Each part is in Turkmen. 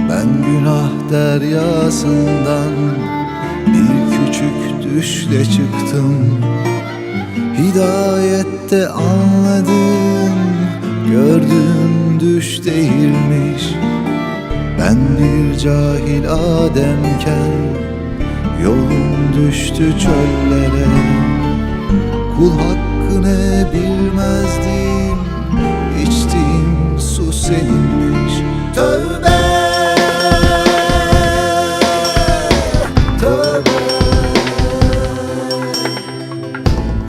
Ben günah deryasından bir küçük düşle çıktım. Hidayette anladım, gördüğüm düş değilmiş. Ben bir cahil Ademken yolum düştü çöllere. Kul hakkı ne bilmezdim, içtiğim su seninmiş. Tövbe, tövbe.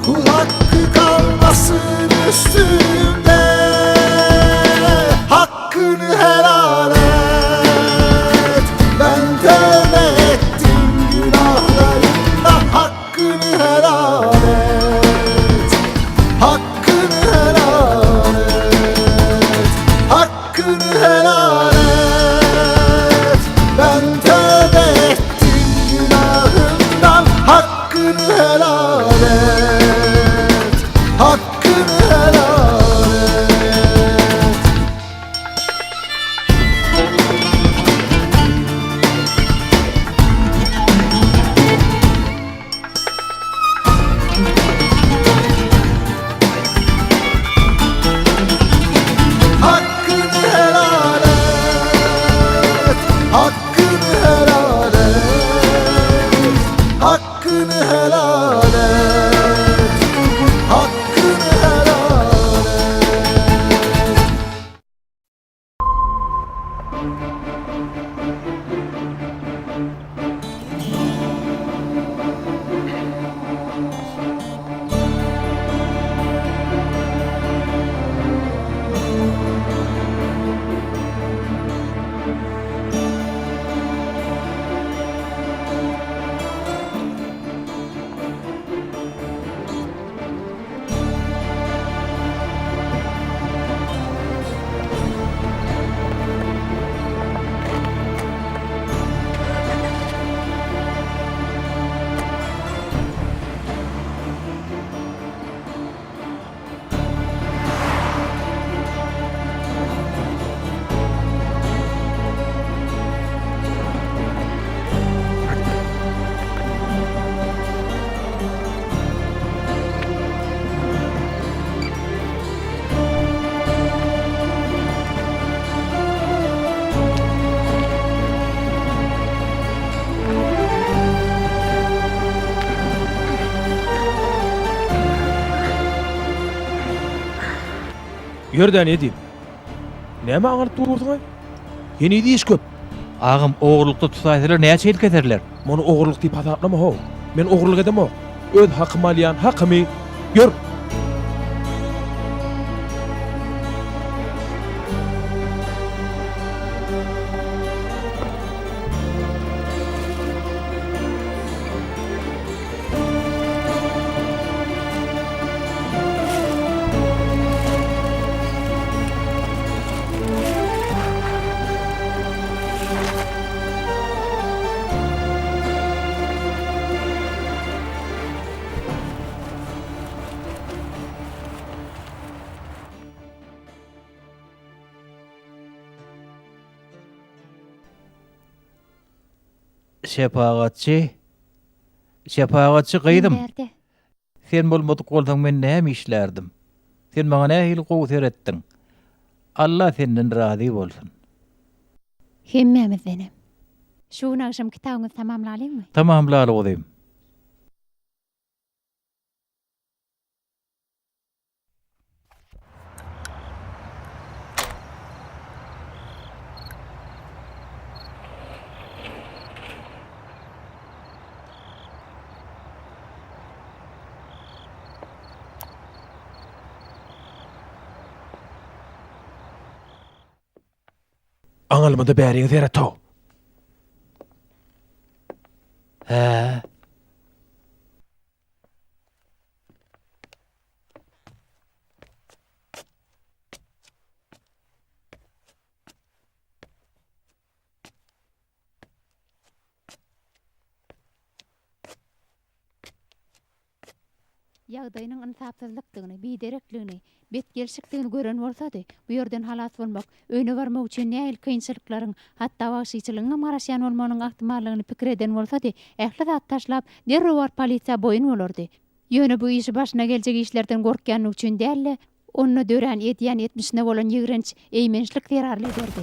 Kul hakkı kalmasın üstümde Hakkını helal et Ben tövbe ettim günahlarımdan Hakkını helal et Hakkını helal et Hakkını helal et Ben tövbe ettim günahımdan Hakkını helal et Hakkını helal et Hakkını helal et Hakkını helal et Hakkını helal et Hakkını helal et Ýör-dä Nedim. Näme aňalyp dursuň-aý? Heniz iş köp. Agam, ogurlykda tutaýsalar näçe ýyl keserler? Muny ogurlyk diýip hasaplama-how. Men ogurlyk edemok. Öz hakymy alýan, hakymy. Ýör! Şepagatçy, şepagatçy gyzym. Bärde. Sen bolmadyk bolsaň men näme işlärdim? Sen maňa nähili gowy seretdiň. Alla senden razy bolsun. Hemmämizdenem. Şu gün agşam kitabyňyzy tamamlalyňmy? Tamamlaly guzym. Aňalmada bäriňe seret-ow. Hä? Ýagdaýynyň ynsapsyzlykdygyny, biderekligini, betgelşikdigini gören bolsady, bu ýerden halas bolmak, öýüne barmak üçin nähili kynçylyklaryň, hatda wagşyçylygyňam garaşýan bolmagynyň ähtimallygyny pikir eden bolsady, ähli zat taşlap, derrew baryp polisiýa boýun bolardy. Ýöne bu işi başyna geljek işlerden gorkýanlygy üçin däl-de, onda dörän edýän etmişine bolan ýigrenç, eýmençlik zerarly ederdi.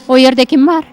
O ýerde kim bar?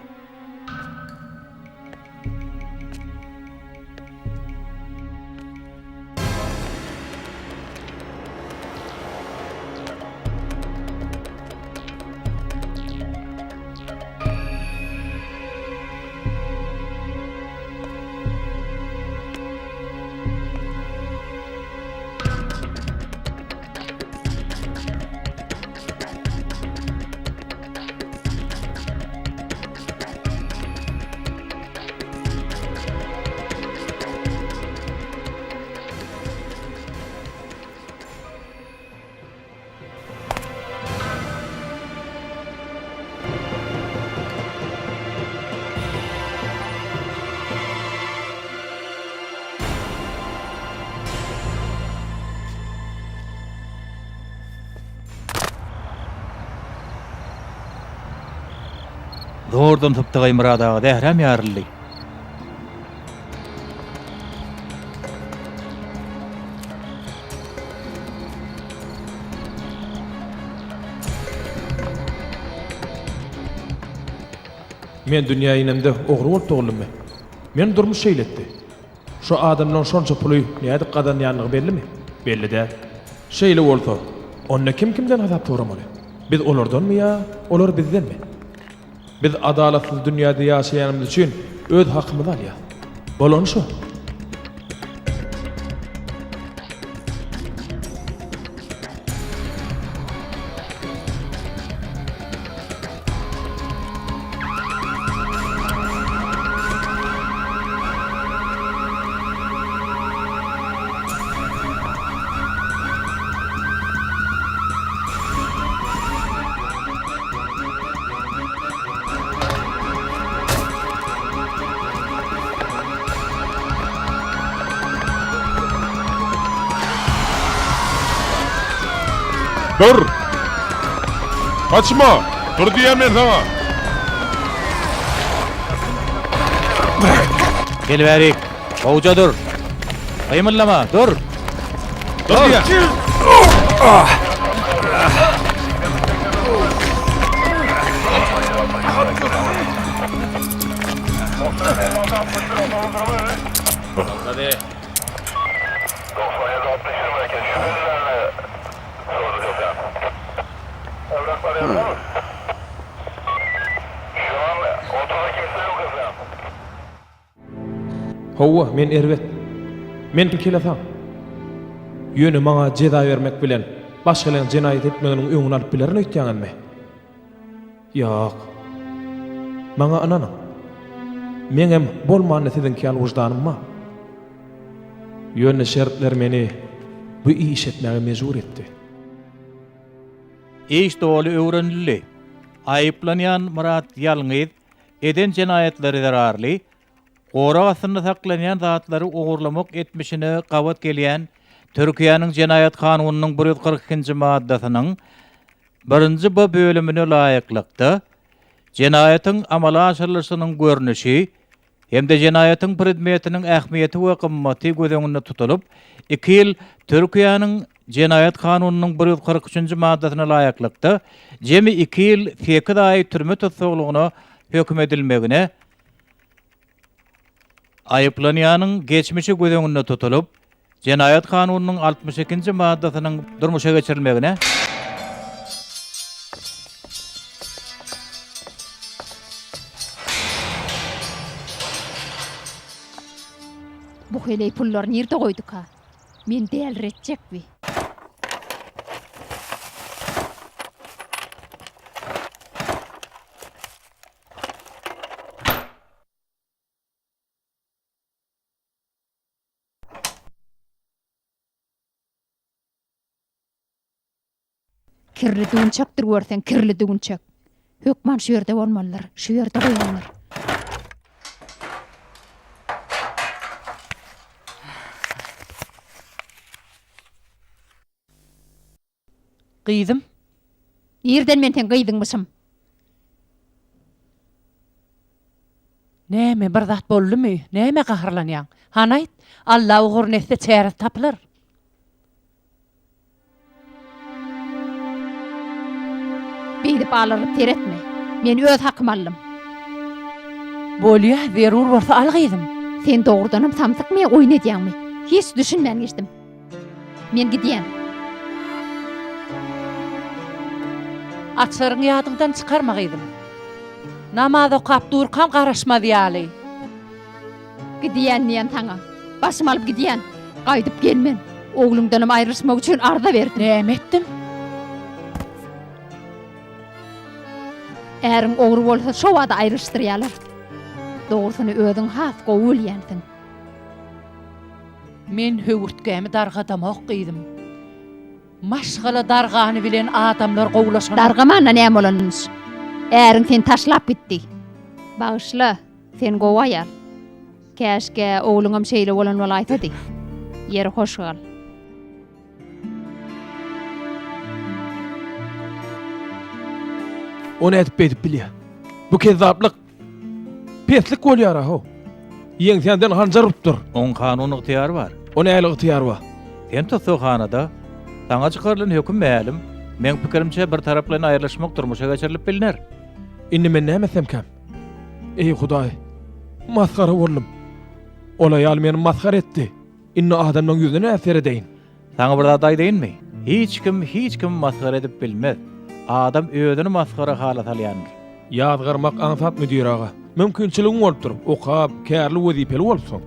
Zordan sypdygaý Myrat aga, zähräm ýaryldy. Men dünýä inemde ogry bolup doguldymy? Meni durmuş şeýle etdi. Şo adamlaň şonça puly nädip gazanýanlygy bellimi? Belli däl. Şeýle bolsa, onda kim kimden hasap soramaly? Biz olardanmy ýa olar bizdenmi? Biz adalatsyz dünýäde ýaşaýanymyz üçin öz hakymyzy alýas. Bolany şo. Dur! Gaçma! Dur diýýän men saňa! Gel bärik. Gowja dur. Gymyldama, dur. Dur diýýän. Hawa, men erbet. Men kelesaň. Ýöne maňa jeza bermek bilen başgalaryň jenaýat etmeginiň öňüni alyp bilerin öýtýäňizmi? Ýok. Maňa ynanyň. Meňem bolmanda siziňki ýaly wyždanym bar. Ýöne şertler meni bu işi etmäge mejbur etdi. Iş doly öwrenildi. Aýyplanýan Myrat Ýalňyz eden jenaýatlary zerarly gorag astynda saklanýan zatlary ogurlamak etmişine gabat gelýän Türkiýäniň Jenaýat kanunynyň 142-nji maddasynyň birinji B bölümine laýyklykda jenaýatyň amala aşyrylyşynyň görnüşi hem-de jenaýatyň predmetiniň ähmiýeti we gymmaty göz öňünde tutulyp, iki ýyl Türkiýäniň Jenaýat kanunynyň 143-nji maddasyna laýyklykda, jemi iki ýyl sekiz aý türme tussaglygyna höküm edilmegine, aýyplanýanyň geçmişi göz öňünde tutulyp, Jenaýat kanunynyň 62-nji maddasynyň durmuşa geçirilmegine, Bu heleý pullary nirde goýduka? Meni däliretjek bi. Kirli düwünçekdir görseň, kirli düwünçek. Hökman şu ýerde bolmalydyr, şu ýerde goýandyr. Gyzym. Nirden men seň gyzyňmyşym? Näme, bir zat boldumy? Nämä gaharlanýaň? Hany aýt, Alla uguryny etse çäresi tapylar. Beýdip alaryp seretme. Men öz hakymy aldym. Bolýa, zerur bolsa al gyzym. Sen dogrudanam samsykmy ýa oýun edýäňmi? Hiç düşünmän geçdim. Men gidýän. Açaryňy ýadyňdan çykarma gyzym. Namaz okap durkam garaşmaz ýaly. Gidýän diýen saňa. Başymy alyp gidýän. Gaýdyp gelmen. Ogluňdanam aýrylyşmak üçin arza berdim. Näme etdim? Äriň ogry bolsa şo bada aýrylyşdyrýarlar. Dogrusyny özüň has gowy bilýänsiň. Men höwürtgämi dargadamok gyzym. Maşgala dargany bilen adamlar gowulaşanok. Dargamanda näme bolanmyş? Äriň seni taşlap gitdi. Bagyşla, sen gowy aýal. Käşgä ogluňam şeýle bolan bolaýsady. Ýeri hoş gal. O nädip beýdip bilýär? Bu kezzaplyk. Peslik bolýar-a how. Ýeňsäňden hanjar urupdyr. Oň kanuny ygtyýary bar. O nähili ygtyýar bar? Sen tussaghanada. Saňa çykarylan höküm mälim. Meň pikirimçe, bir taraplaýyn aýrylyşmak durmuşa geçirilip bilner. Indi men näme etsemkäm? Eý, Hudaý! Masgara boldum. Ol aýal meni masgara etdi. Indi adamlaryň ýüzüne nädip seredeýin? Saňa bir zat aýdaýynmy? Hiç kim hiç kimi masgara edip bilmez. Adam özüni masgara hala salýandyr. Ýazgarmak aňsat müdir aga. Mümkinçiligiň bolupdyr, okap, kärli wezipeli bolupsyň.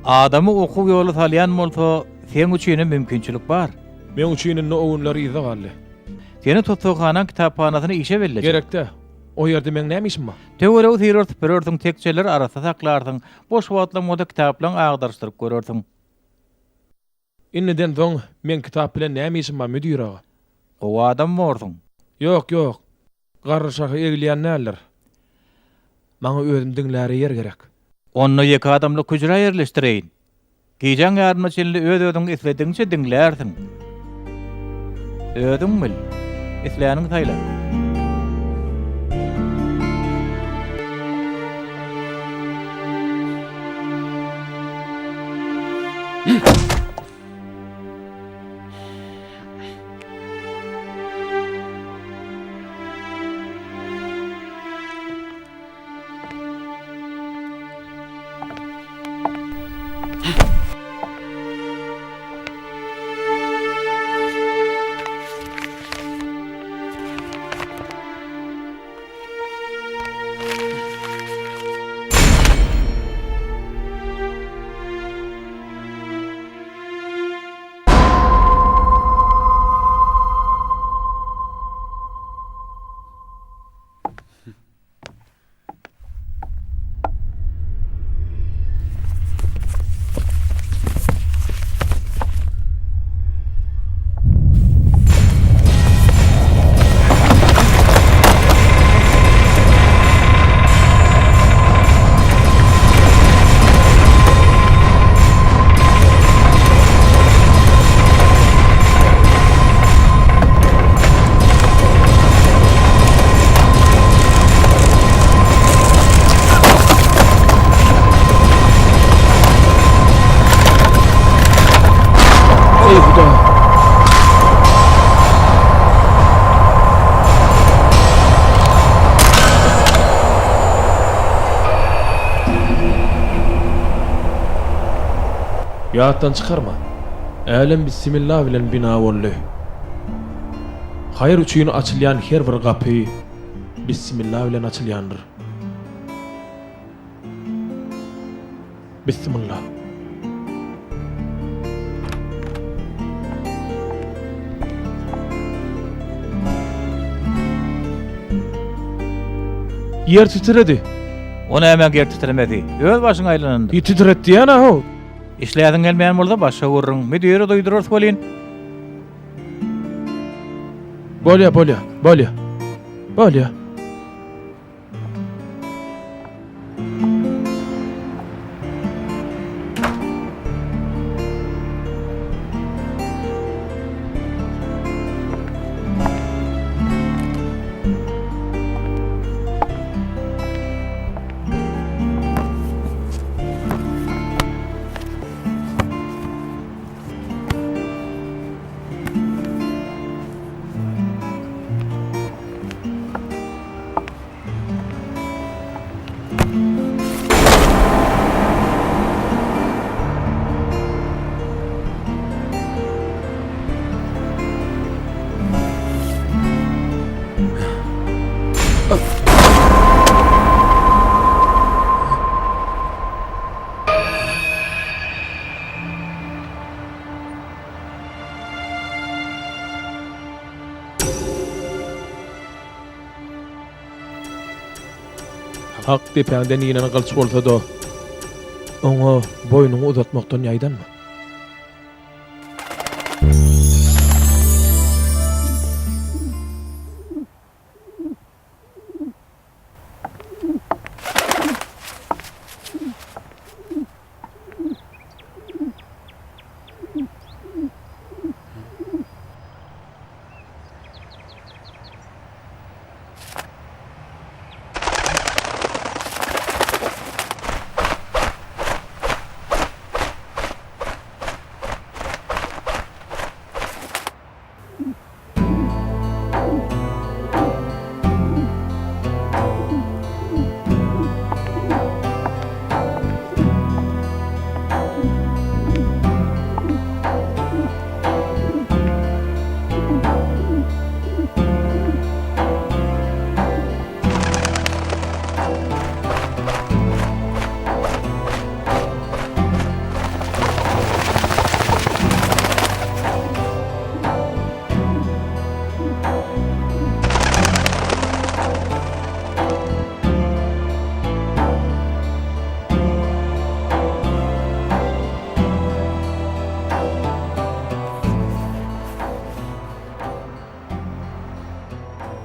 Adamy okuw ýoly salýan bolsa, seň üçinem mümkinçilik bar. Meň üçin indi o günler yzda galdy. Seni tussaghanaň kitaphanasyna işe bellejek. Gerek-dä. O ýerde meň näme işim bar? Töweregi syrar süpürersiň, tekjeleri arassa saklarsyň, boş wagtlaň bolsa kitaplaň agdaryşdyryp görersiň. Indiden soň meň kitap bilen näme işim bar, müdir aga? Gowy adam borsuň. Ýok, ýok. Garry şahy egilýän däldir. Maňa özüm diňläre ýer gerek. Onda ýeke adamlyk hüjrä ýerleşdireýin. Gijäň ýaryna çenli öz-özüňi isledigiňçe diňlärsiň. Özüň bil. Isläniňi saýla. Eý Hudaý! Ýatdan çykarma, älem bissimilla bilen bina boldy. Haýyr üçin açylýan her bir gapy bissimilla bilen açylýandyr. Bissimilla. Ýer titredi. O nämäň ýer titremesi? Öz başyňa aýlanandyr. Ýer titret diýýän-ä-how. Işläsiň gelmeýän bolsa başga gürrüň. Müdire duýdurarys welin. Bolýa, bolýa, bolýa. Bolýa. Hak depäňden inen gylyç bolsa-da, oňa boýnuňy uzatmakdan ýaýdanma.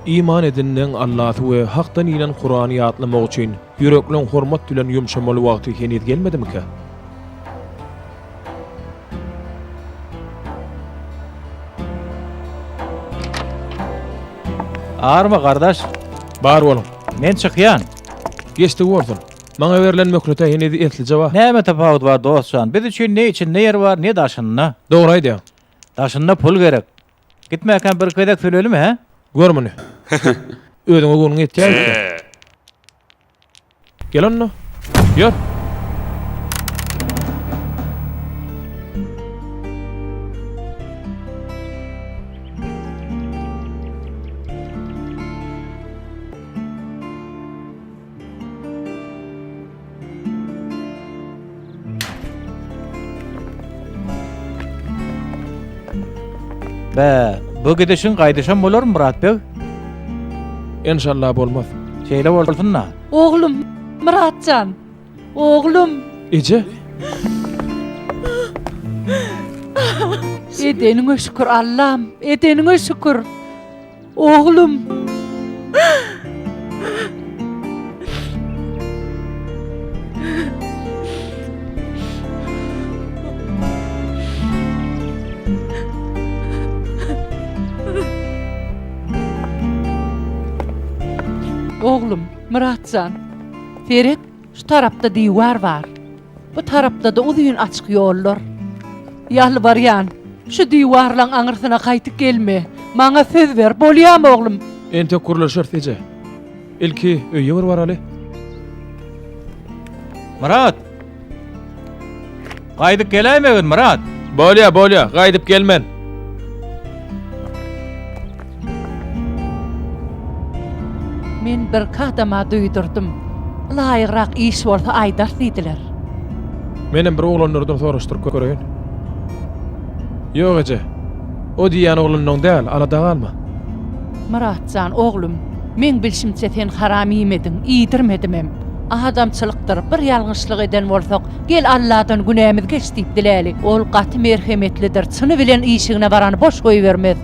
Iman edinleň Allasy we Hakdan inen Kurany ýatlamak üçin ýürekleň hormat bilen ýumşamaly wagty heniz gelmedimikä? Arma gardaş. Bar boluň. Men çykýan. Geçdigi bolsun. Maňa berlen möhlete heniz eslije bar. Näme tapawudy bar dost jan? Biz üçin ne içinde ýer bar, ne daşynda. Dogry aýdýaň. Daşynda pul gerek. Gitmäkäm bir gezek sülelimi, hä? Gör muny. Özüňe göwnüň ýetýär öýdýän. Gel onda. Ýör. Bä, bu gidişiň gaýdyşam bolarmy, Myrat beg? Enşalla bolmaz. Şeýle bolsun-da. Oglum, Myrat jan! Oglum! Eje! Edeniňe şükür, Allam, edeniňe şükür! Oglum! Oglum, Myrat jan, seret, şu tarapda diwar bar. Bu tarapda-da uzyn açyk ýollar. Ýalbarýan, şu diwarlaň aňyrsyna gaýtyp gelme. Maňa söz ber, bolýamy, oglum? Entek gürleşeris, eje. Ilki öýe bir baraly. Myrat! Gaýdyp geläýmegin, Myrat! Bolýa, bolýa, gaýdyp gelmen. Men birki adama duýdurdym. Laýygrak iş bolsa aýdar diýdiler. Menem bir oglanlardan soraşdyryp göreýin. Ýok eje. O diýýän oglanlaň däl, alada galma. Myratjan, oglum, meň bilşimçe sen haram iýmediň, iýdirmedimem. Adamçylykdyr, bir ýalňyşlyk eden bolsak, gel Alladan günämizi geç diýip diläli. Ol gaty merhemetlidir, çyny bilen işigine barany boş goýbermez.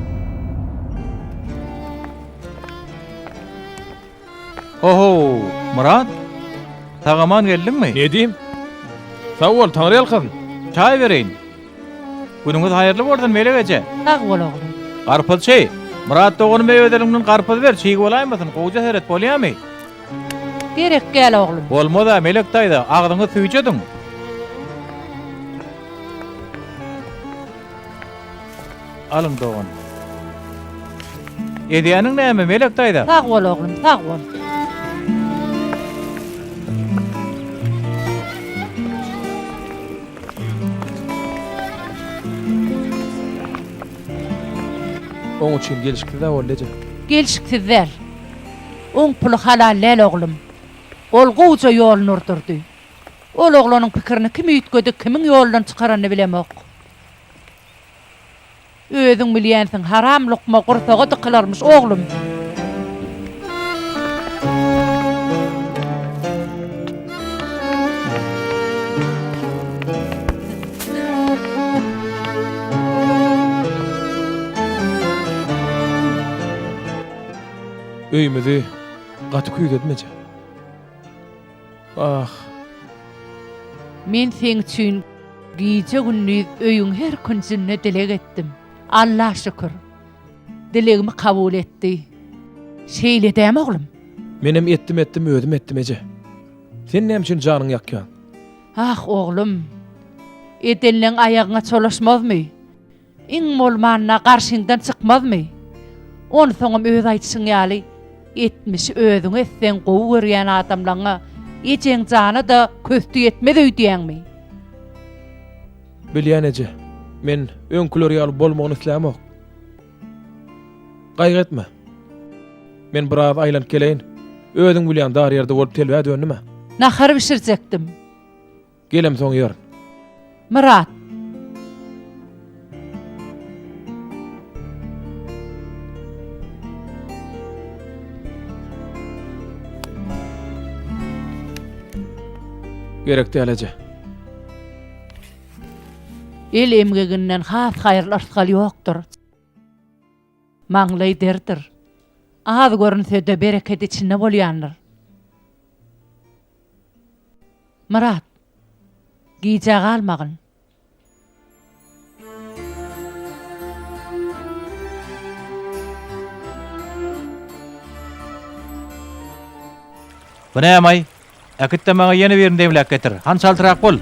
Ho-how, Myrat! Sag-aman geldiňmi? Nedim? Sag bol, Taňry ýalkasyn. Çaý bereýin. Günüňiz haýyrly bolsun, Melek eje. Sag bol, oglum. Garpyzçy, Myrat doganyma öz eliňden garpyz ber, çig bolaýmasyn, gowja seret, bolýamy? Gerek däl, oglum. Bolmaz-a, Melek daýza, agzyňy süýjediň. Alyň dogan. Edýäniň näme, Melek daýza? Sag bol, oglum, sag bol. Oň üçin gelşiksiz-ä boldy, eje. Gelşiksiz däl. Oň puly halal däl, oglum. Ol gowja ýoluny urdurdy. Ol oglanyň pikirini kim üýtgedi, kimiň ýoldan çykaranyny bilemok. Özüň bilýänsiň, haram lukma gursaga dykylarmyş, oglum. Öýümizi gaty küýsedim eje. Ah! Men seň üçin gije-gündiz öýüň her künjünde dileg etdim. Alla şükür, dilegimi kabul etdi. Şeýle dämi, oglum? Menem etdim-etdim, özüm etdim, eje. Sen näme üçin janyňy ýakýaň? Ah, oglum! Edenleň aýagyňa çolaşmazmy? Iň bolmanda garşyňdan çykmazmy? Onsoňam öz aýdyşyň ýaly, etmişi özüň etseň gowy görýän adamlaňa ejeň jana-da kösti ýetmez öýdýäňmi? Bilýän eje, men öňküler ýaly bolmagyny islämok. Gaýgy etme. Men biraz aýlanyp geleýin. Özüň bilýän dar ýerde bolup telbä döndüm-ä. Nahar bişirjekdim. Gelemsoň ýerin. Myrat. Gerek däl eje. El emgeginden has haýyrly yrsgal ýokdur. Maňlaý derdir. Az görünse-de bereket içinde bolýandyr. Myrat, gijä galmagyn. Bu näme-aý? Äkit-de maňa ýene birini demläp getir. Hany çaltrak bol.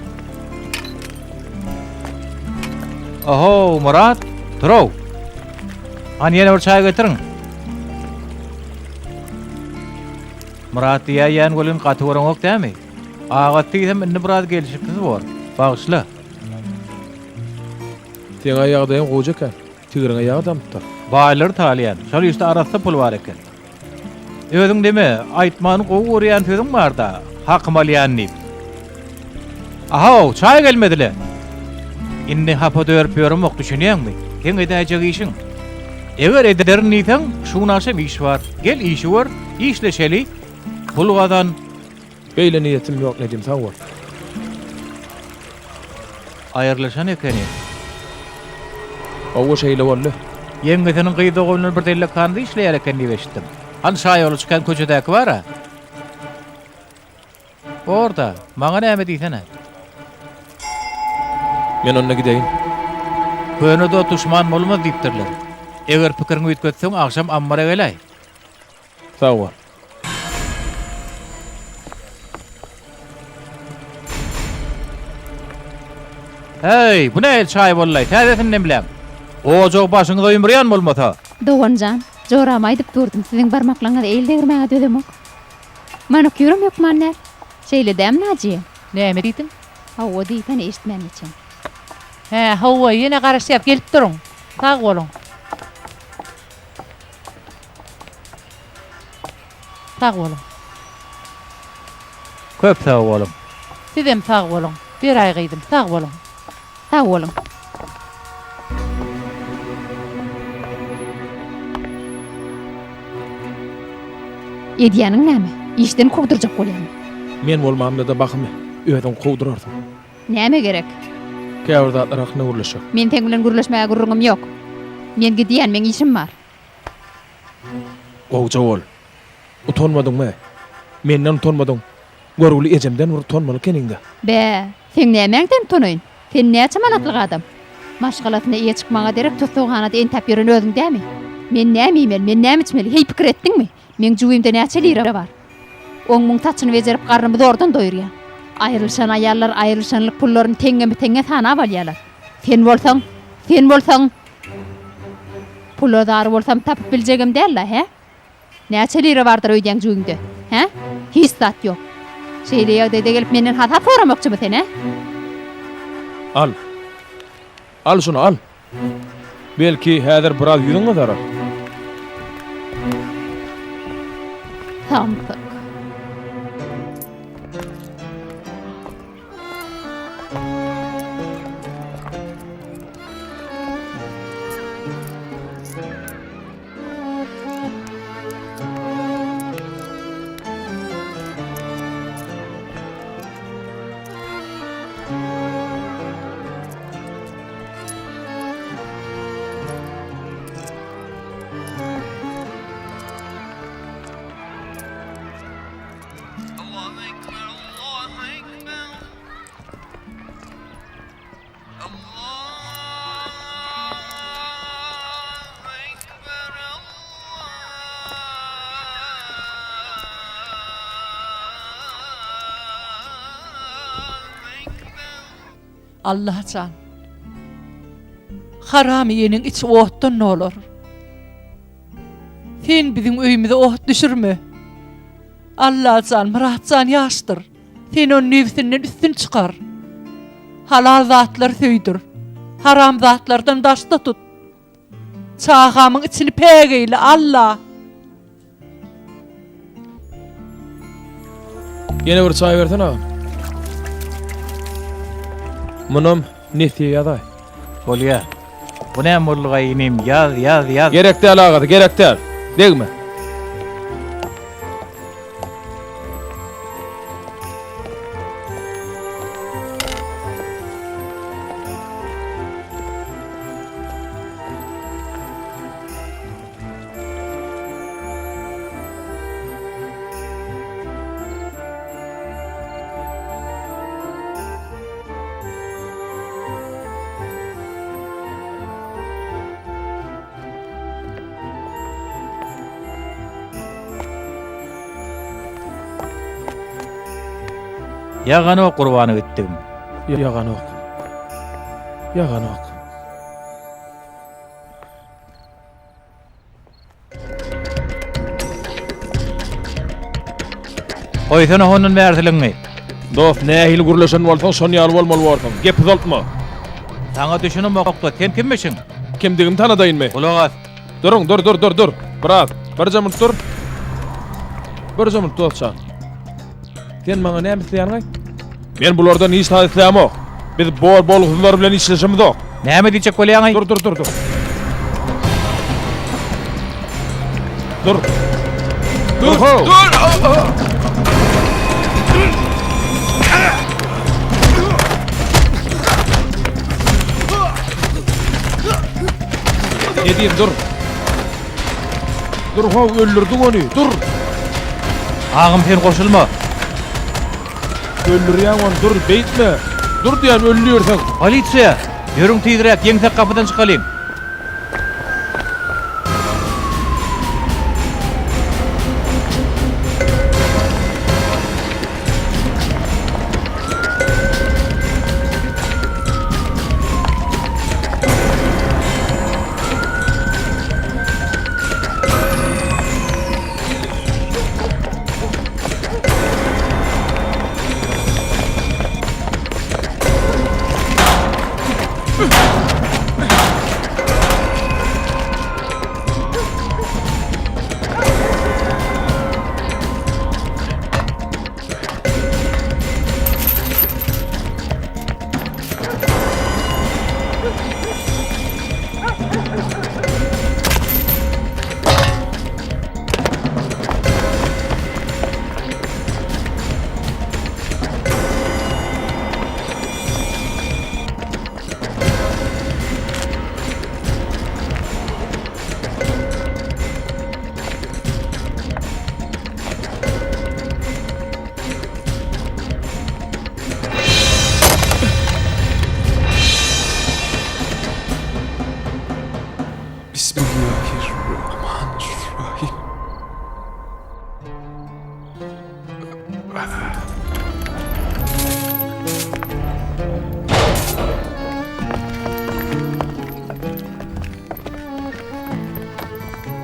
Oho, Myrat, tur-ow. Hany ýene bir çaý getiriň. Myrat diýäýýän welin gaty göreňok dämi? Agasy diýsem indi biraz gelşiksiz bor. Bagyşla. Seň-ä ýagdaýyň gowja eken. Tigriňe ýag damypdyr. Baýlary talaýan. Şol işde arassa pul bar eken. Özüň neme, aýtmany gowy görýän sözüň bar-da, hakymy alýan diýip. Ahow, çaý gelmedi-le. Indi hapa dörüp ýöremok, düşünýäňmi? Seň edäýjek işiň. Eger ederin diýseň, şu gün agşam iş bar. Gel, işi gör, işleşeli, pul gazan. Beýle niýetim ýok Nedim sag bol. Aýrylyşan ekeni. Hawa şeýle boldy. Ýeňňesiniň gyz dogany bilen bir dellekhanada işleýär eken diýip eşitdim. Hany şaýola çykan köçedäki bar-a. Bor-da, maňa näme diýsene. Men onda gideýin. Köne dost duşman bolmaz diýipdirler. Eger pikiriňi üýtgetseň agşam ammara geläý. Sag bol. Heý, bu nähili çaý boldy-laý, täzesini demläň. Ojagy başyňyza ýumurýan bolmasa. Dogan jan, jorama aýdyp durdum, siziň barmaklaryňyza el degirmäge dözemok. Manikýuram hökman däl. Şeýle dämi, Najiýe? Näme diýdiň? Hawa diýsene, eşitmän geçen. Hä, hawa, ýene garaşýas, gelip duruň. Sag boluň. Sag boluň. Köp sag boluň. Sizem sag boluň. Beraý gyzym, sag boluň. Sag boluň. Edýäniň näme? Işden kowdurjak bolýaňmy? Men bolmamda-da bakymy özüň kowdurarsyň. Näme gerek? Käbir zatlar hakynda gürleşek. Men seň bilen gürleşmäge gürrüňim ýok. Men gidýän, meň işim bar. Gowja bol. Utanmadyňmy? Menden utanmadyň. Görgüli ejemden bir utanmaly ekeniň-dä. Bä, seň nämäňden utanaýyn? Sen näçe manatlyk adam? Maşgalasyna eýe çykmaga derek tussaghanada entäp ýören özüň dämi? Men näme iýmeli, men näme içmeli, heý pikir etdiňmi? Meň jübimde näçe lira bar? Oň-muň saçyny bejerip garnymy zordan doýurýan. Aýrylyşan aýallar aýrylyşanlyk pullaryny teňňeme-teňňe sanap alýarlar. Sen bolsaň, sen bolsaň, pula zar bolsam tapyp biljegem däl-la, hä? Näçe lira bardyr öýdýäň jübiňde? Hä? Hiç zat ýok. Şeýle ýagdaýda gelip menden hasap soramakçymy sen, hä? Al. Al şuny, al. Belki, häzir biraz ýüzüň gyzarar. Samsyk. Allajan! Haram iýeniň içi otdan dolar. Sen biziň öýümize ot düşürme. Allajan, Myratjan ýaşdyr. Sen ony nebsinden üstün çykar. Halal zatlary söýdür. Haram zatlardan daşda tut. Çagamyň içini päk eýle, Alla! Ýene bir çaý bersene agam. Munam nesýe ýazaý. Bolýa. Bu näme boldugaý inim, ýaz, ýaz, ýaz. Gerek däl agasy, gerek däl. Degme. Ýaganok gurbana gitdigim. Ýaganok. Ýaganok. Goýsana hondan bärsiligiňi. Dost, nähili gürleşen bolsaň, şon ýaly bolmaly borsuň. Gep uzaltma. Saňa düşünemok-da, sen kimmişiň? Kimdigimi tanadaýynmy? Gulak as. Duruň, dur, dur, dur, dur. Biraz, birje minut dur. Birje minut, dost jan. Sen maňa näme isleýäniňi aýt. Men bulardan hiç zat islämok. Biz bol-bolgusyzlar bilen işleşemizok. Näme diýjek bolýaňaý? Dur, dur, dur, dur. Dur. Dur, ho. Dur. Ne diýeyim, dur. Dur ho, öldürdiň ony. Dur. Agam sen goşulma. Öldürýäň ony, dur, beýtme. Dur diýýän, öldürseň. Polisiýa! Ýörüň tizräk, ýeňsek gapydan çykalyň.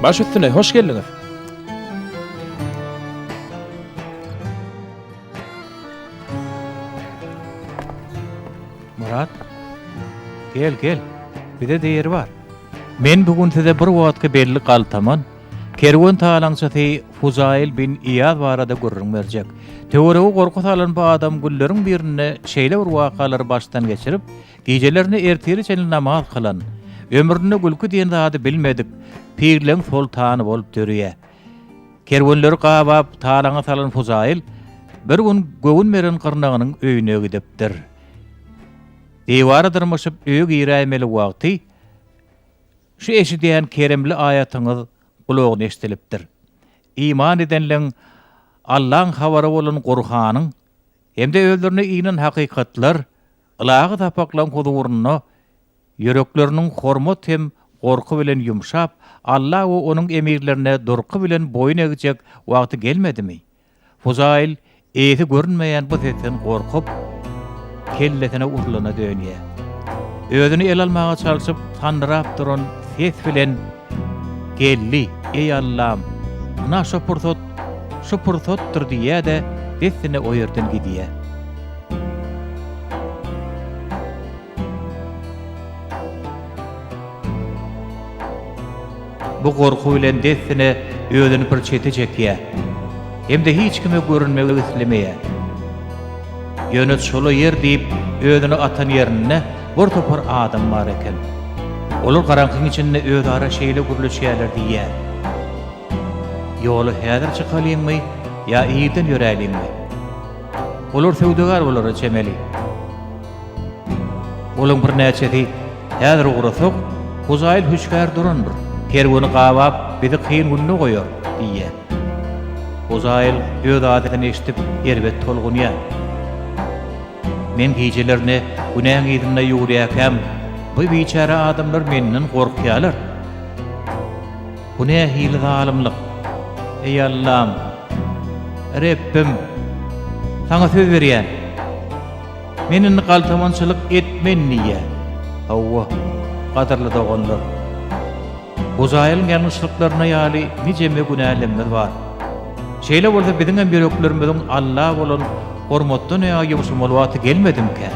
Baş üstüne, hoş geldiňiz. Myrat, gel, gel, bize-de ýer bar. Men bu gün size bir wagtky belli galtaman, kerwen talaňçysy Fuzaýyl bin Iýaz barada gürrüň berjek. Töweregi gorky salan bu adam günleriň birinde şeýle bir wakalary başdan geçirip, gijelerine ertire çenli namaz kylan, ömründe gülki diýen zady bilmedik, pirleň soltany bolup dörýär. Kerwenleri gabap, talaňa salan Fuzaýyl bir gün göwün beren gyrnagynyň öýüne gidipdir. Diwara dyrmaşyp öýe giräýmeli wagty şu eşidýän keremli aýatyňyz gulagyna eşidilipdir. Iman edenleň Allaň habary bolan Gurhanyň hem-de özlerine inen hakykatlar, ylahy sapaklaň huzurynda Ýürekleriniň hormat hem gorky bilen ýumşap, Alla we Onuň emirlerine durky bilen boýun egjek wagty gelmedimi? Fuzaýyl eýesi görünmeýän bu sesden gorkup, kellesine urlana dönýär. Özüni ele almaga çalşyp, sandyrap duran ses bilen, Geldi, eý Allam! Ynha şo pursat, şu pursatdyr diýýär-de, dessine o ýerden gidýär. Bu gorky bilen dessine özüni bir çete çekýär hem-de hiç kime görünmegi islemeýär. Ýöne çola ýer diýip özüni atan ýerinde bir topar adam bar eken. Olar garaňkyň içinde özara şeýle gürleşýärler diýýär. Ýola häzir çykalyňmy ýa irden ýöräliňmi? Olar söwdagär bolara çemeli. Olaň birnäçesi, Häzir ugrasak, Huzaýyl hüşgär durandyr, kerweni gabap, bizi kyn günde goýar diýýär. Huzaýyl öz adyny eşidip, erbet tolgunýar. Men gijelerine günäň yzynda ýüwürýärkäm, bu biçäre adamlar menden gorkýarlar. Bu nähili zalymlyk? Eý, Allam! Rebbim! Saňa söz berýän! Men indi galtamançylyk etmen diýýär. Hawa, gadyrly doganlar! Huzaýylyň ýalňyşlyklaryna ýaly nijeme günälerimiz bar. Şeýle bolsa biziňem ýüreklerimiziň Alla bolan hormatdan ýaňa ýumşamaly wagty gelmedimikä?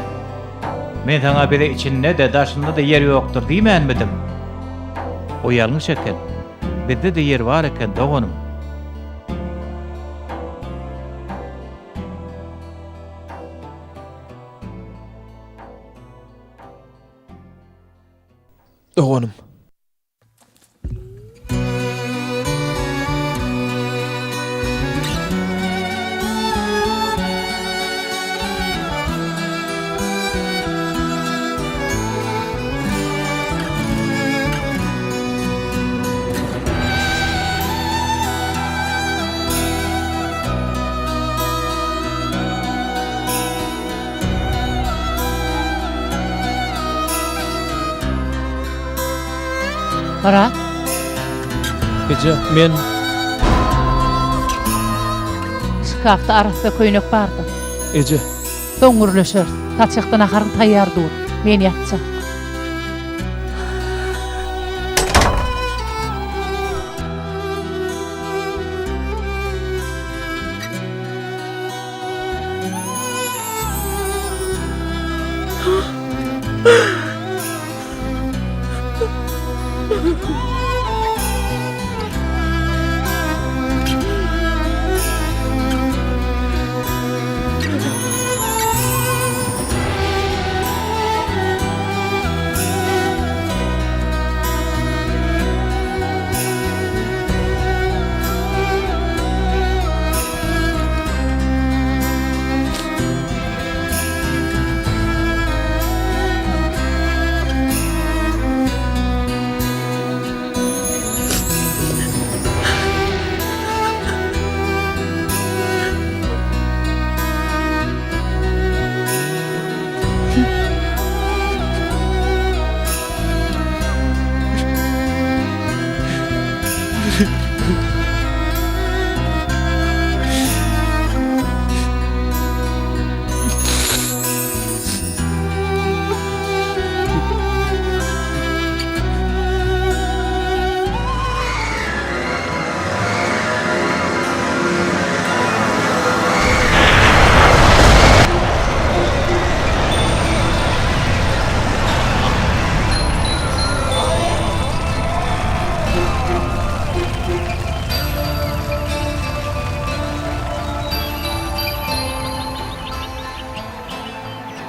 Men saňa bize içinde-de, daşynda-da ýer ýokdur diýmänmidim? O ýalňyş eken. Bizde-de ýer bar eken, doganym. Doganym. Myrat. Eje, men... Şkafda arassa köýnek bardyr. Eje. Soň gürleşeris. Saçakda naharyň taýýar dur. Men ýatjak.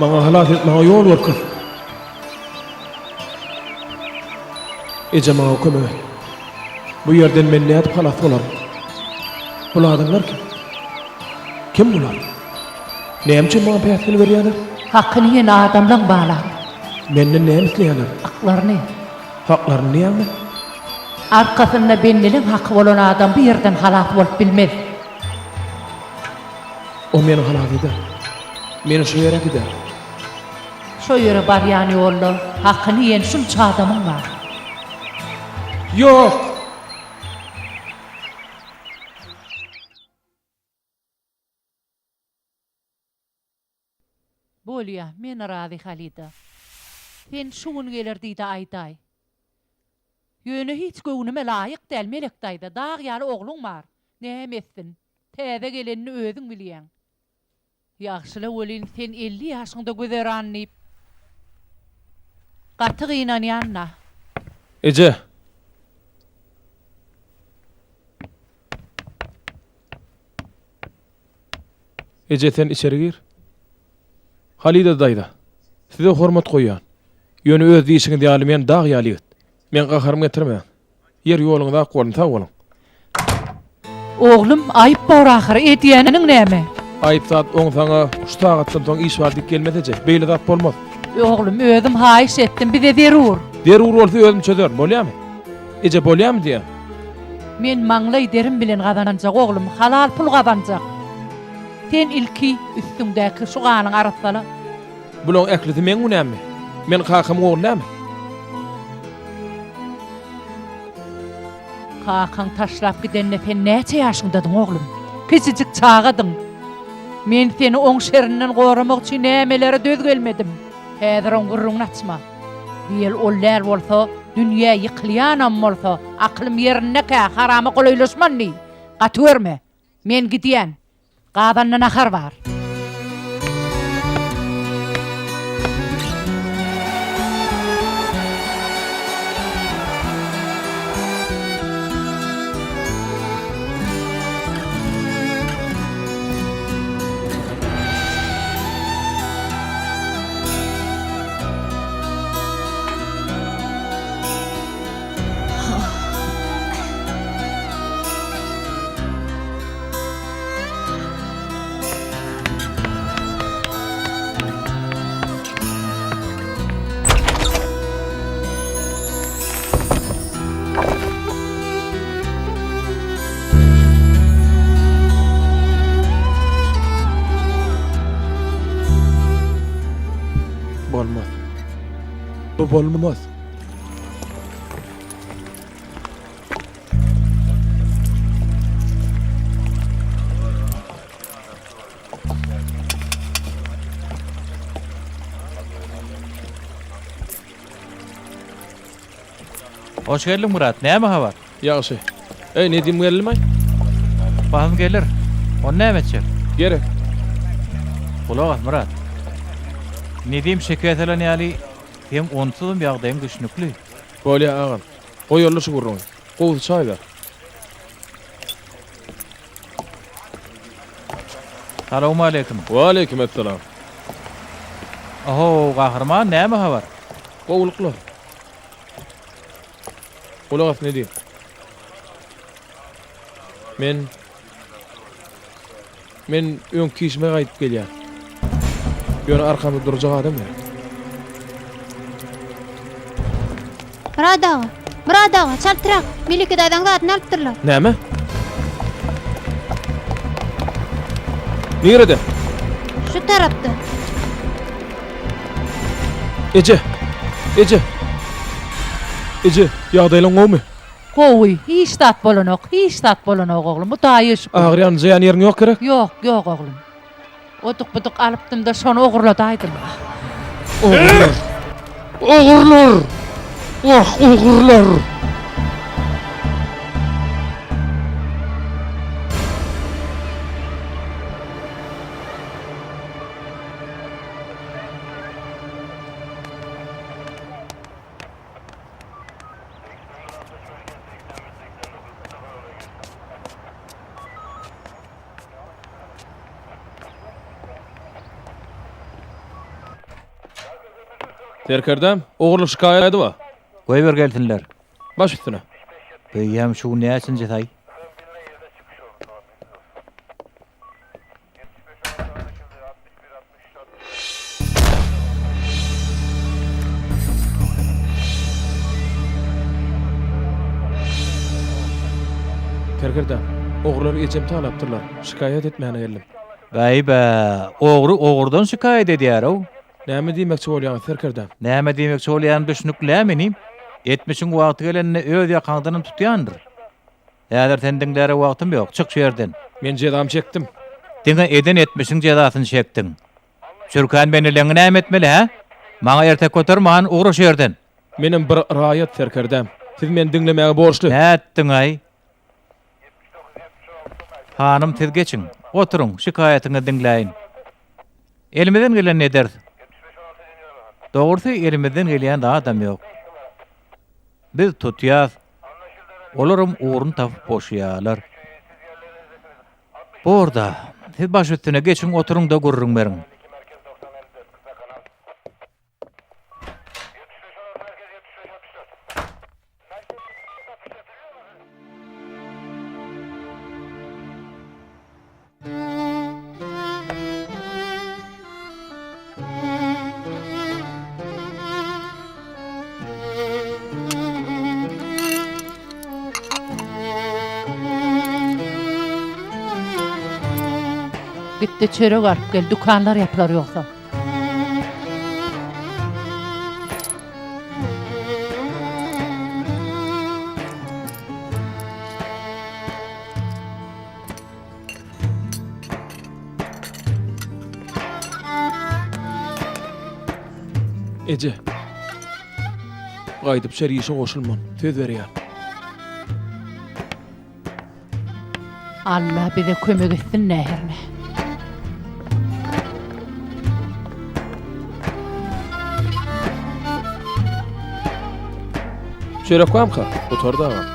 Maňa halas et, maňa ýol görkez. Eje maňa kömek et. Bu ýerden men nädip halas bolaryn? Bul adamlar kim? Kim bular? Näme üçin maňa päsgel berýärler? Hakyny iýen adamlaň balam. Menden näme isleýärler? Haklaryny. Haklaryny diýýäňmi? Arkasynda bendeliň haky bolan adam bu ýerden halas bolup bilmez. O meni halas eder. Meni şo ýere äkider. Şo ýere barýan ýolda hakyny iýen şunça adamyň bar. Ýok! Bolýa, men razy Halida. Sen şu gün geler diýdi aýdaý. Ýöne hiç göwnüme laýyk däl Melek daýza, dag ýaly ogluň bar. Näme etsin? Täze gelenini özüň bilýäň. Ýagşyla welin sen 50 ýaşyňda güzeran diýip gaty gynanýan-da. Eje! Eje sen içeri gir. Halyda daýza, size hormat goýýan. Ýöne öz diýşiňiz ýaly men dag ýaly ýigit. Meň gaharymy getirmäň. Ýer ýoluňyz ak bolsun, sag boluň. Oglum, aýyp bor ahyry, edýäniň näme? Aýyp zat oň saňa şu sagatdan soň iş bar diýip gelmez eje. Beýle zat bolmaz. Oglum, özüm haýyş etdim, bize zerur. Zerur bolsa özüm çözerin, bolýamy? Eje bolýamy diýýän. Men maňlaý derim bilen gazanjak oglum, halal pul gazanjak. Sen ilki üstüňdäki şu ganyňy arassala. Bulaň ählisi meň günämmi? Men kakamyň ogly dälmi? Kakaň taşlap gidende sen näçe ýaşyňdadyň oglum? Kiçijik çagadyň. Men seni oň şerinden goramak üçin nämelere döz gelmedim. Häzir oň gürrüňini açma. Diýeli ol däl bolsa, dünýä ýykylýanam bolsa, akylym ýerindekä harama golaýlaşman diý. Gaty görme. Men gidýän. Gazanda nahar bar. Bolmaz. Bu bolmaz. Hoş geldiň Myrat, näme habar? Ýagşy. Eý, Nedim geldimi? Basym geler. Ony näme etjek? Gerek. Gulak as, Myrat. Nedim şeker salan ýaly, seň onsuzam ýagdaýyň düşnükli. Bolýa, agam. Goýaly şu gürrüňi. Gowusy çaý ber. Salowmaleýkim. Waleýkim essalam. Ohow, Gahryman, näme habar? Gowulyklar. Gulak as Nedim. Men Men öňki işime gaýdyp gelýän. Ýöne arkamda durjak adam gerek. Myrat aga! Myrat aga, çaltrak! Melike daýzaň zadyny alypdyrlar. Näme? Nirede? Şu tarapda. Eje! Eje! Eje, ýagdaýlaň gowumy? Gowy, hiç zat bolanok, hiç zat bolanok oglum, Hudaýa şükür. Agyrýan, jyýan ýeriň ýok gerek? Ýok, ýok oglum. Oduk-buduk alypdym-da, şony ogurladaýdym. Ogurlar! Ogurlar! Wah, ogurlar! Serkerdäm, ogurlyk şikaýady bar. Goýber gelsinler. Baş üstüne. Beýýäm şu gün näçinji saý? Serkerdäm, ogrular ejemi talapdyrlar. Şikaýat etmäne geldim. Bäý-bä, ogry ogrudan şikaýat edýär-ow. Näme diýmekçi bolýaňyz, serkerdäm? Näme diýmekçi bolýanym düşnükli-ä inim. Etmişiň wagty gelende öz ýakaňdanam tutýandyr. Häzir seni diňläre wagtym ýok, çyk şu ýerden. Men jezamy çekdim. Diňe eden etmişiň jezasyny çekdiň. Çürkän beneleňi näme etmeli, hä? Maňa ertek göterme, han, ugra şu ýerden. Menem bir raýat, serkerdäm. Siz meni diňlemäge borçly. Nätdiň-aý? Hanym, siz geçiň. Oturyň, şikaýatyňyzy diňläýin. Elimizden gelenini ederis. Dogrusy, elimizden gelýän zadam ýok. Biz tutýas, olaram ugruny tapyp boşaýarlar. Bor-da, siz baş üstüne geçiň, oturyň-da gürrüň beriň. Git-de çörek alyp gel, dükanlar ýapylar ýogsa. Eje. Gaýdyp şer işe goşulman, söz berýän. Alla bize kömek etsin näherne. Çörek barmyka? Gutardy agam.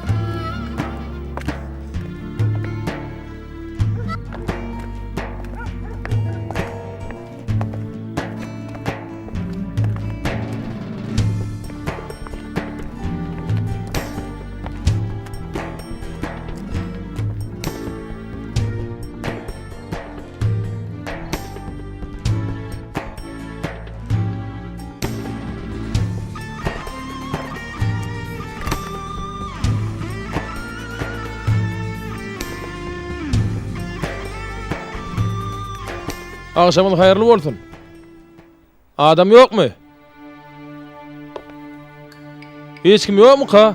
Agşamyň haýyrly bolsun. Adam ýokmy? Hiç kim ýokmyka?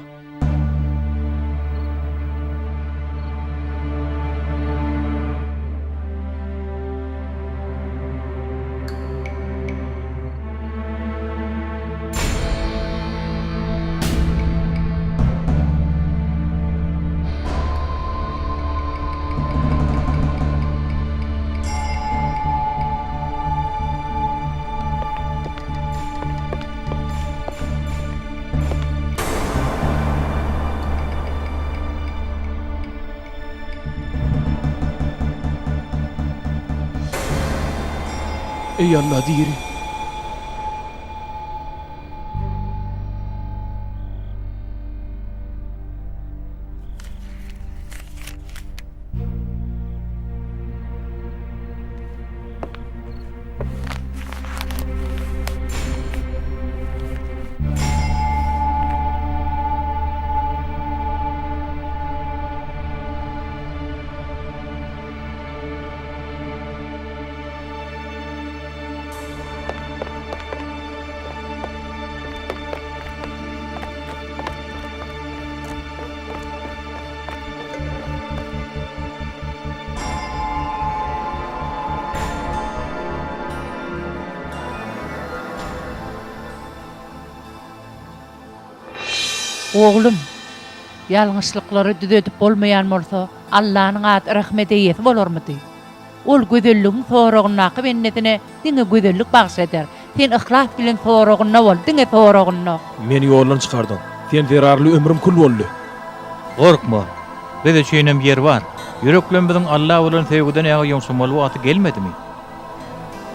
Eý Alla diri. Oglum, ýalňyşlyklary düzedip bolmaýan bolsa, Allanyň ady rehmet eýesi bolarmydy? Ol gözelligiň soragyndaky bendesine diňe gözellik bagyş eder. Sen yhlas bilen soragynda bol, diňe soragynda. Meni ýoldan çykardyň. Sen zerarly ömrüm kül boldy. Gorkma. Biz üçinem ýer bar. Ýüreklerimiziň Alla bolan söýgüden ýaňa ýumşamaly wagty gelmedimi?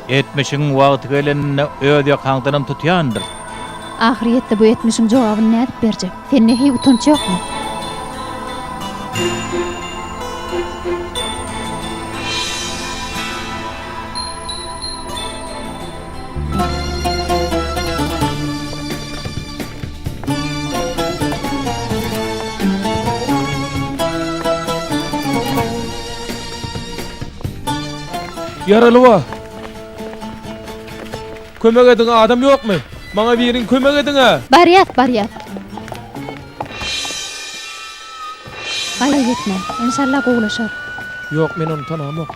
Etmişiň wagty gelende öz ýakaňdanam tutýandyr. Ahyrýetde bu etmişiň jogabyny nädip berjek? Sende heý utanç ýokmy? Ýaraly bar. Kömek ediň adam ýokmy? Maňa biriň kömek ediňä! Barýas, barýas. Gaýgy etme, enşalla gowulaşar. Ýok, men ony tanamok.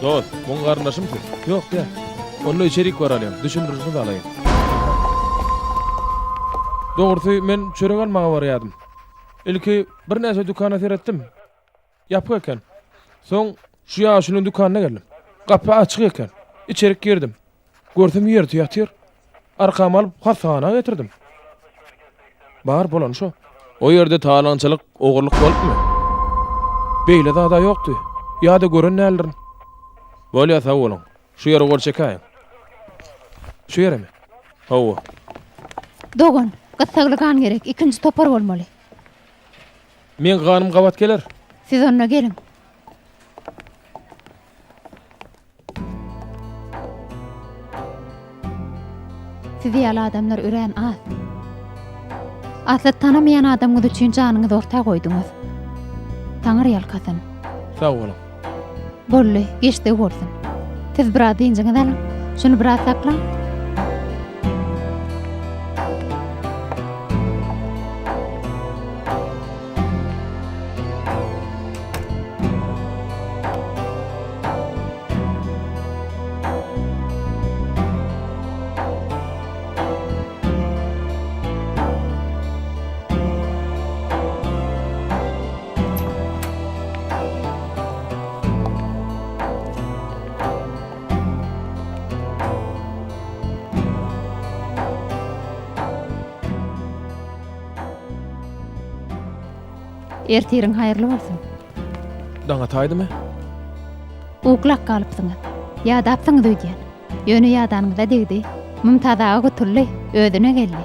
Dost, muň garyndaşym siz? Ýok, däl. Onda içerik baralyň, düşündirişiňizi alaýyn. Dogrusy, men çörek almaga barýardym. Ilki birnäçe dükana seretdim. Ýapyk eken. Soň şu ýaşulyň dükanyna geldim. Gapy açyk eken. Içerik girdim. Görsem ýerde ýatyr. Arkama alyp hassahana getirdim. Bar bolany şo. O ýerde talaňçylyk, ogurlyk bolupmy? Beýle zad-a ýokdy. Ýa-da gören däldirin. Bolýa sag boluň. Şu ýere gol çekäýiň. Şu ýeremi? Hawa. Dogan, gyssagly gan gerek, ikinji topar bolmaly. Meň ganym gabat geler. Siz onda geliň. Siz ýaly adamlar örän az. Asly tanamaýan adamyňyz üçin janyňyzy orta goýduňyz. Taňry ýalkasyn. Sag boluň. Boldy, geçdigi bolsun. Siz biraz dynjyňyzy alyň. Şuny biraz saklaň. Ertiriň haýyrly bolsun. Daň ataýdymy? Uklap galypsyňyz. Ýadapsyňyz öýdýän. Ýöne ýadanyňyza degdi. Mumtaz aga gutuldy, özüne geldi.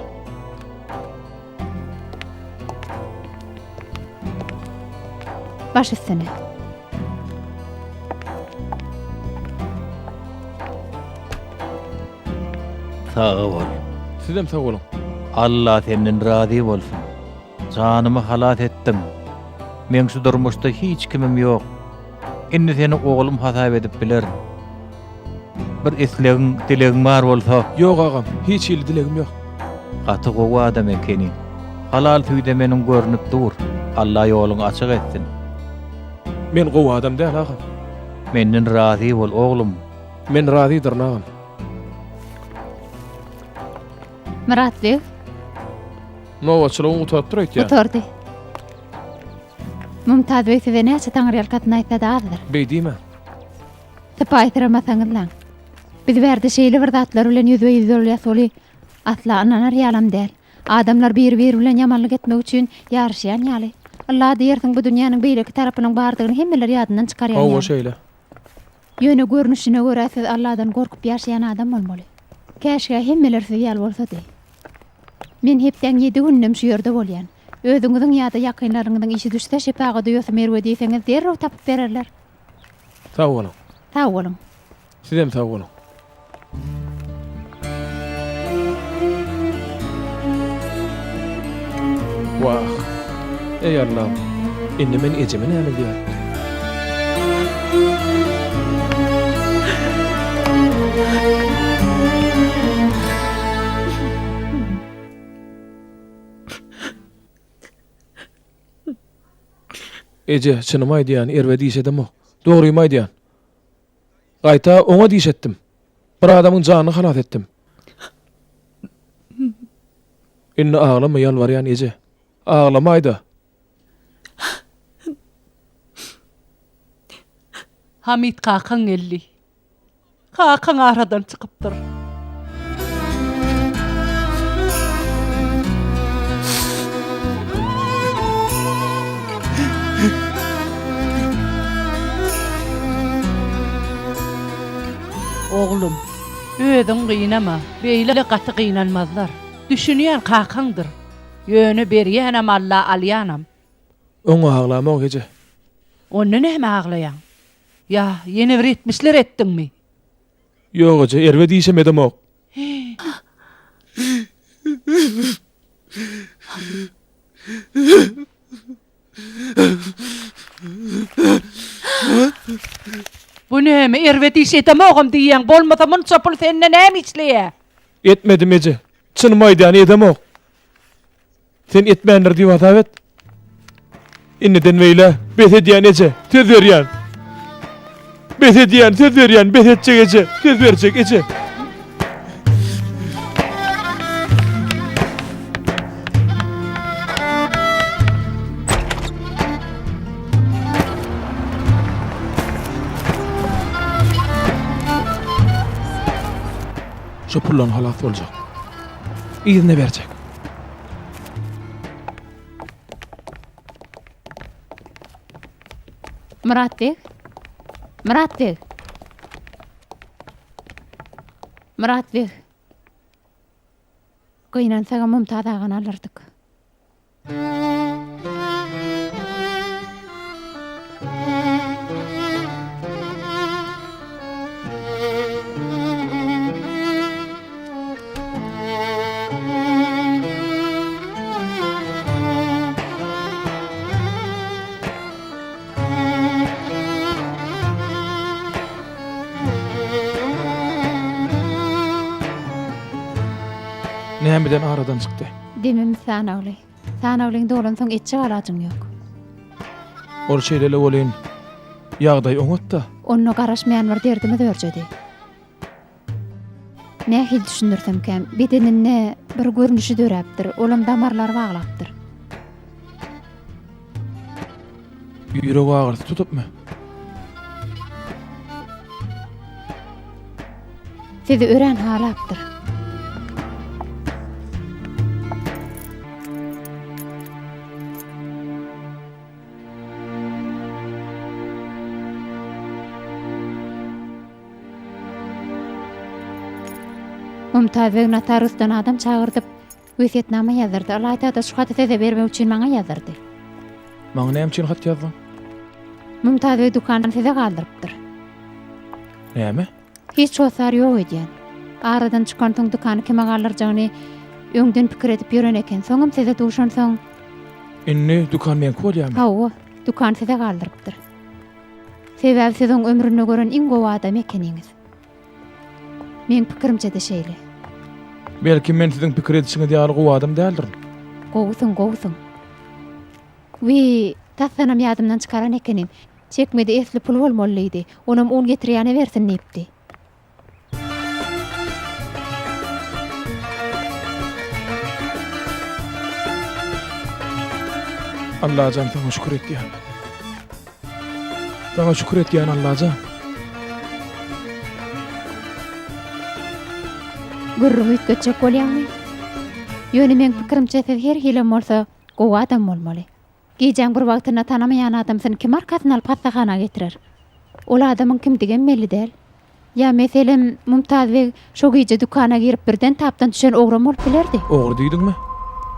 Baş üstüne. Sag bol. Sizem sag boluň. Alla senden razy bolsun. Janymy halas etdiň. Meň şu durmuşda hiç kimim ýok. Indi seni oglum hasap edip bilerin. Bir islegiň, dilegiň bar bolsa. Ýok agam, hiç hili dilegim ýok. Gaty gowy adam ekeniň. Halal süýdemeniň görnüp dur. Alla ýoluňy açyk etsin. Men gowy adam däl agam. Menden razy bol oglum. Men razydyryn agam. Myrat beg. Nobatçylygyň gutarypdyr öýtýän. Gutardy. Mumtaz beg size näçe taňryýalkasyn aýtsa-da azdyr. Beý diýme. Sypaýsyramasaňyzlaň. Biz bärde şeýle bir zatlar bilen ýüzbe-ýüz bolýas weli, asla ynanar ýalam däl. Adamlar biri-biri bilen ýamanlyk etmek üçin ýaryşýan ýaly. Ylla diýersiň bu dünýäniň beýleki tarapynyň bardygyny hemmeler ýadyndan çykarýan Hawa ýaly. şeýle. Ýöne görnüşine görä siz Alladan gorkup ýaşaýan adam bolmaly. Käşgä hemmeler siz ýaly bolsady. Men hepdäň ýedi gününem şu ýerde bolýan. Özüňiziň ýa-da ýakynlaryňyzyň işi düşse şepagat uýasy Merwe diýseňiz derrew tapyp bererler. Sag boluň. Sag boluň. Sizem sag boluň. Wah. Eý Allam. Indi men ejeme näme diýerin? Eje, çynymy aýdýan, erbet iş edemok. Dogrymy aýdýan. Gaýta oňat iş etdim. Bir adamyň janyny halas etdim. Indi aglama ýalbarýan eje. Aglamaýda. Hamit kakaň geldi. Kakaň aradan çykypdyr. Oglum, özüň gynama, beýle gaty gynanmazlar. Düşünýän kakaňdyr. Ýöne berýänem Alla, alýanam. Oňa aglamok eje. Onda näme aglaýaň? Ýa ýene bir etmişler etdiňmi? Ýok eje, erbet işem edemok. Bu näme, erbet iş edemogam diýýäň, bolmasa munça pul sende näme işleýä? Etmedim eje. Çynymy aýdýan, edemok. Sen etmändir diýip hasap et. Indiden beýle bes edýän eje, söz berýän. Bes edýän, söz berýän, bes etjek eje, söz berjek eje. Şu puldan halas boljak. Yzyna berjek. Myrat beg. Myrat beg. Myrat beg. Gynansagam Mumtaz agany alyrdyk. Nämeden aradan çykdy? Demimiz sanawly. Sanawlyň dolansoň etjek alajyň ýok. Ol şeýle-le welin, ýagdaý oňat-da. Onda garaşmaýan bir derdimiz örjedi. Nähili düşündirsemkäm, bedeninde bir görnüşi döräpdir, olam damarlary baglapdyr. Ýürek agyrysy tutupmy? Sizi örän halapdyr. Mumtaz beg notariusdan adam çagyrdyp, wesýetnama ýazdyrdy. Ylaýta-da şu haty size bermek üçin maňa ýazdyrdy. Maňa näme üçin hat ýazdyň? Mumtaz beg dükanyny size galdyrypdyr. Näme? Hiç hossar ýok öýdýän. Aradan çykansoň dükany kime galdyrjagyny öňden pikir edip ýören eken. Soňam size duşansoň. Indi dükan meňki bolýarmy? Hawa, dükany size galdyrypdyr. Sebäbi siz oň ömründe gören iň gowy adamy ekeniňiz. Meň pikirimçe-de şeýle. Belki men siziň pikir edişiňiz ýaly gowy adam däldirin. Gowusyň, gowusyň. Wiý, tasdanam ýadymdan çykaran ekenim. Çekmede esli pul bolmaly diýdi. Onam un getirýäne bersin diýipdi. Allajan saňa şükür etýän. Saňa şükür etýän Allajan. Gürrüňi üýtgetjek bolýaňmy? Ýöne meň pikirimçe siz her hilem bolsa gowy adam bolmaly. Gijäň bir wagtynda tanamaýan adamsyny kim arkasyna alyp hassahana getirer? Ol adamyň kimdigem belli däl. Ýa, meselem, Mumtaz beg şo gije dükana girip birden tapdan düşen ogram bolup bilerdi. Ogry diýdiňmi?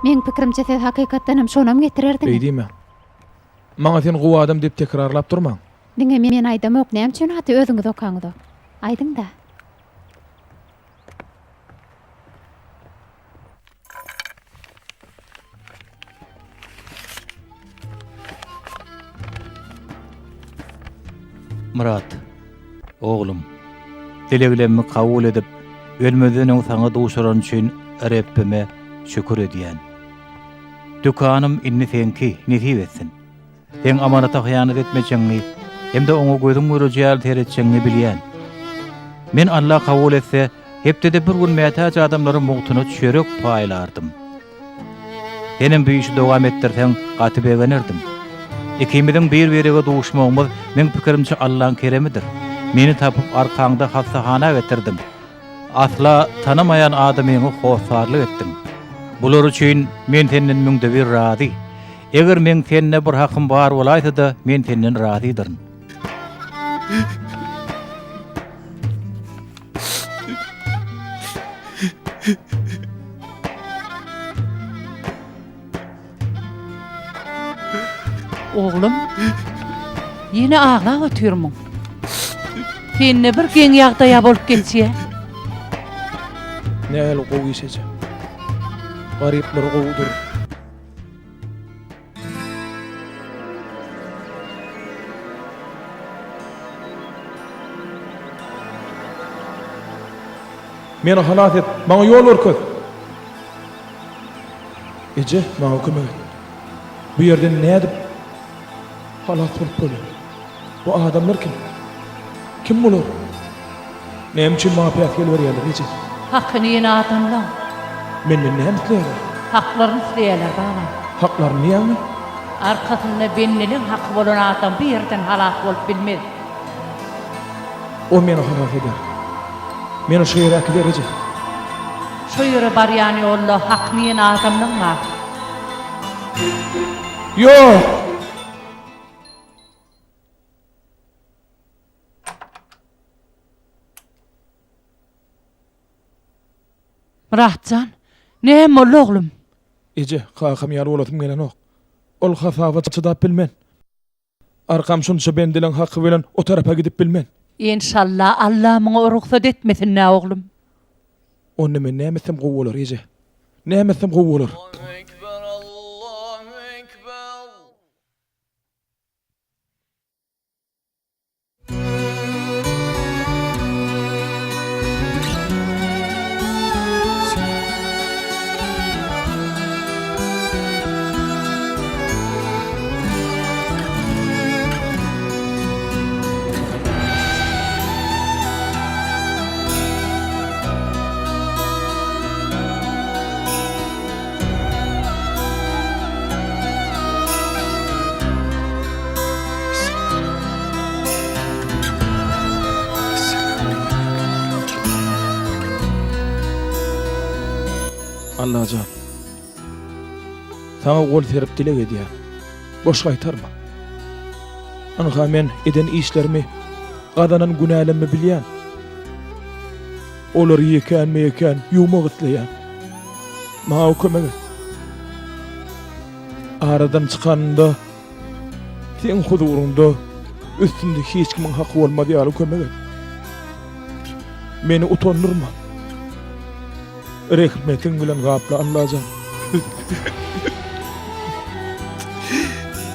Meň pikirimçe siz hakykatdanam şonam getirerdiňiz. Beý diýmäň. Maňa sen gowy adam diýip tekrarlap durmaň. Diňe men aýdamok, näme üçin haty özüňiz okaňyzok? Aýdyň-da. Myrat, oglum, dileglemmi kabul edip, ölmezden öň saňa duşuran üçin Rebbime şükür edýän. Dükanym indi seňki, nesip etsin. Seň amanata hyýanat etmejegiňi hem-de oňa gözüň göreji ýaly seretjegiňi bilýän. Men Alla kabul etse, hepdede bir gün mätäç adamlara mugtuna çörek paýlardym. Senem bu işi dowam etdirseň, gaty begenerdim. Ikimiziň bir-birege duşmagymyz, meň pikirimçe, Allaň keremidir. Meni tapyp, arkaňda hassahana getirdiň. Asla tanamaýan adamyňa hossarlyk etdiň. Bular üçin men senden müňde bir razy. Eger meň sende bir hakym bar bolaýsa-da, men senden razydyryn. Oglum, ýene aglap otyrmyň? Sende bir geň ýagdaýa bolup geçýä. Nähili gowy iş eje. Garyplar gowudyr. Meni halas et, maňa ýol görkez! Eje, maňa kömek et. Bu ýerden nädip halas bolup bolýar? Bu adamlar kim? Kim bular? Näme üçin maňa päsgel berýärler, eje? Hakyny iýen adamlaň. Menden näme isleýärler? Haklaryny isleýärler, balam. Haklaryny diýýäňmi? Arkasynda bendeliň haky bolan adam bu ýerden halas bolup bilmez. O meni halas eder. Meni şo ýere äkider, eje. Şo ýere barýan ýolda hakyny iýen adamlaň bar. Ýok! Myratjan, näme boldy oglum? Eje, kakam ýaly bolasym gelenok. Ol hasaba çydap bilmen. Arkam şunça bendileň haky bilen o tarapa gidip bilmen. Enşalla Alla muňa rugsat etmesin-dä oglum. Onda men näme etsem gowy bolar, eje? Näme etsem gowy bolar? Allajan, Saňa gol serip dileg edýän. Boş gaýtarma. Ynha men eden işlerimi, gazanan günälemmi bilýän. Olary ýekänme-ýekän ýuwmak isleýän. Maňa kömek et. Aradan çykanynda Seň huzuryňda üstümde hiç kimiň haky bolmaz ýaly kömek et. Meni utandyrma. Rehmetiň bilen gapla Allajan.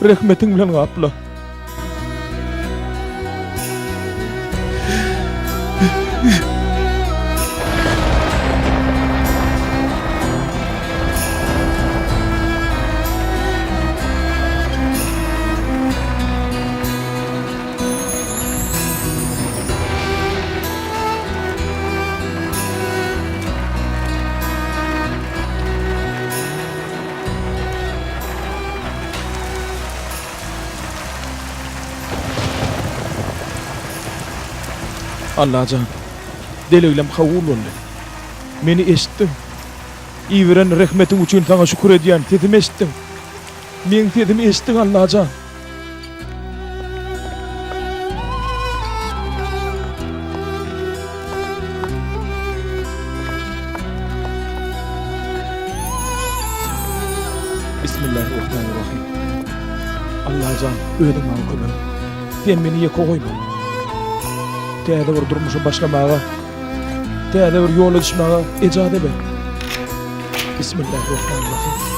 Rehmetiň bilen gapla. Allajan, dileglem kabul boldy. Meni eşitdiň. Iberen rehmetiň üçin saňa şükür edýän, sesimi eşitdiň. Meň sesimi eşitdiň, Allajan. Bismillahirrahmanirrahim. Allajan, özüň maňa kömek et. Sen meni ýeke goýma. Täze bir durmuşa başlamaga, täze bir ýola düşmäge ejaza ber. Bismillahirrahmanirrahim.